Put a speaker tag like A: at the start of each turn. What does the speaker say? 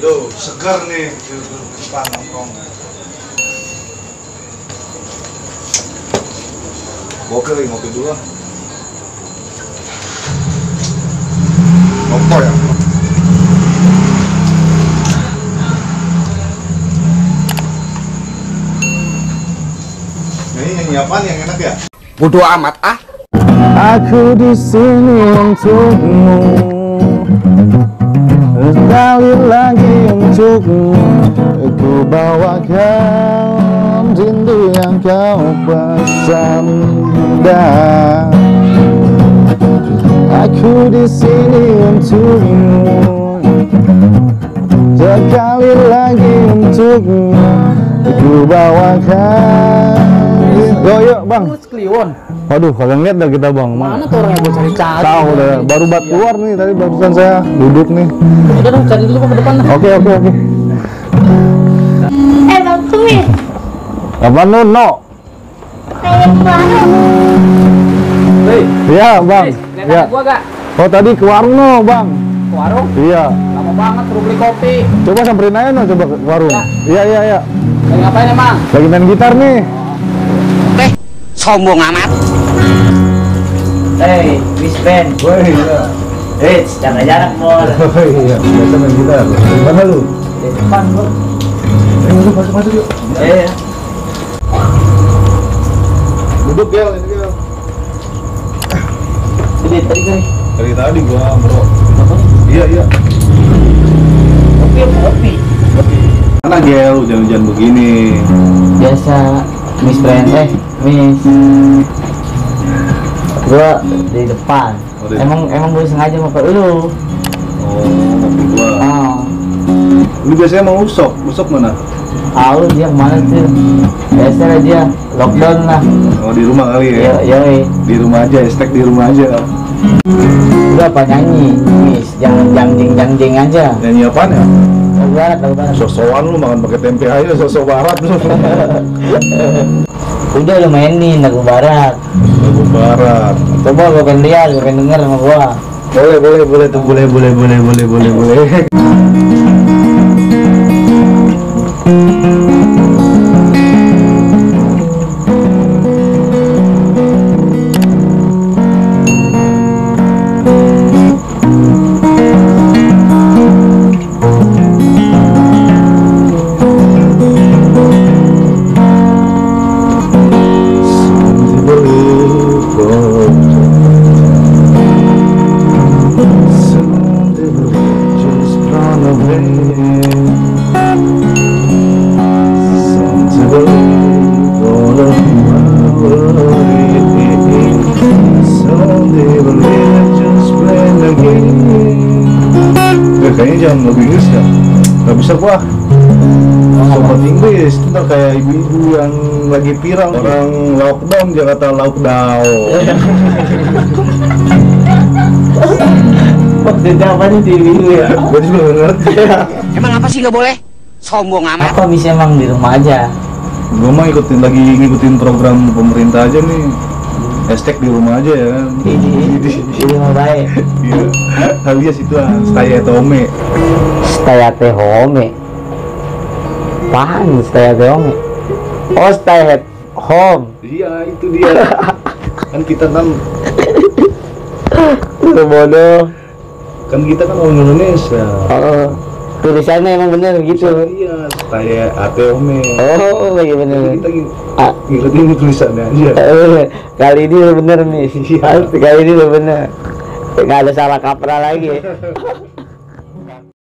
A: Tuh, segar nih duduk di depan nongkrong. Gokil, ngopi dulu lah. Nongkrong ya? Nyanyi apaan yang enak ya?
B: Bodoh amat ah.
C: Aku di sini untukmu, sekali lagi untukmu. Aku bawakan rindu yang kau pesan, Bunda. Aku di sini untukmu, sekali lagi untukmu. Aku bawakan. Yuk bang.
D: Kliwon.
C: Waduh, kalian lihat dah kita bang.
D: Mana tuh orang yang gue cari-cari?
C: Tahu deh, baru bat keluar nih tadi barusan saya duduk nih.
D: Udah dong, cari dulu ke depan.
C: Oke.
E: Bang Tumis,
C: Apa Nuno?
E: kayak baru.
D: Hei,
C: Iya bang.
D: lihat
C: Ya.
D: gua gak?
C: Oh tadi ke warung no bang.
D: Ke warung?
C: Iya.
D: Lama banget perlu beli kopi.
C: Coba samperin aja no, coba ke warung.
D: Ya.
C: Iya.
D: Lagi ngapain emang?
C: Lagi main gitar nih.
B: Sombong amat.
F: Hey, Miss Ben.
C: Woi, iya.
F: Jaga jarak, Bor.
C: Oh iya, biasa main gitar. Di mana lu?
F: Di depan, Bor.
C: Masuk yuk.
F: Eh,
A: Duduk Gel, ini Gel.
F: ini tadi kan.
A: Dari tadi gua bro. Iya.
F: Kopi.
A: Mana Gel, hujan-hujan begini.
F: Biasa, Miss Ben. Miss. Gua di depan.
A: Oh, di
F: Emang gue sengaja mau ke lu.
A: Oh, ngopi gua.
F: Oh,
A: Lu biasanya mau usok mana?
F: tahu dia kemana tuh? Biasa dia lockdown lah.
A: Oh, di rumah kali ya?
F: Yoi.
A: Di rumah aja, estek di rumah aja.
F: Udah apa nyanyi, Miss? Jangan jangjing aja.
A: Nyanyi apaan ya?
F: Lagu barat.
A: Sosokan lu makan pakai tempe aja, sosok barat lu.
F: Udah lu mainin lagu barat.
A: Lagu barat.
F: Coba gue pengen lihat, gue pengen denger sama gua.
A: Boleh tuh, boleh. Kayaknya jangan lebih Inggris ya, nggak bisa gua. Sobat Inggris, ntar kayak ibu-ibu yang lagi viral orang lockdown, dia kata lockdown.
F: Maksudnya apa nih di minggu ya?
A: Gua juga nggak ngerti.
B: Emang apa sih nggak boleh? Sombong amat.
F: Apa bisa emang di rumah aja?
A: Gua mah ngikutin program pemerintah aja nih. Hashtag di rumah aja ya kan.
F: Di rumah baik.
A: Iya. Alias itu stay at home.
F: Stay at home. Apaan stay at home? Oh, stay at home.
A: Iya, itu dia. Kan kita kan
F: Bodoh.
A: orang Indonesia.
F: Oh, tulisannya emang bener gitu.
A: Iya, stay at home.
F: Oh, iya bener.
A: Kita
F: Ah,
A: ngikutin tulisannya aja.
F: kali ini lo bener nih.
A: Iya.
F: Kali ini lo bener. Nggak ada salah kaprah lagi.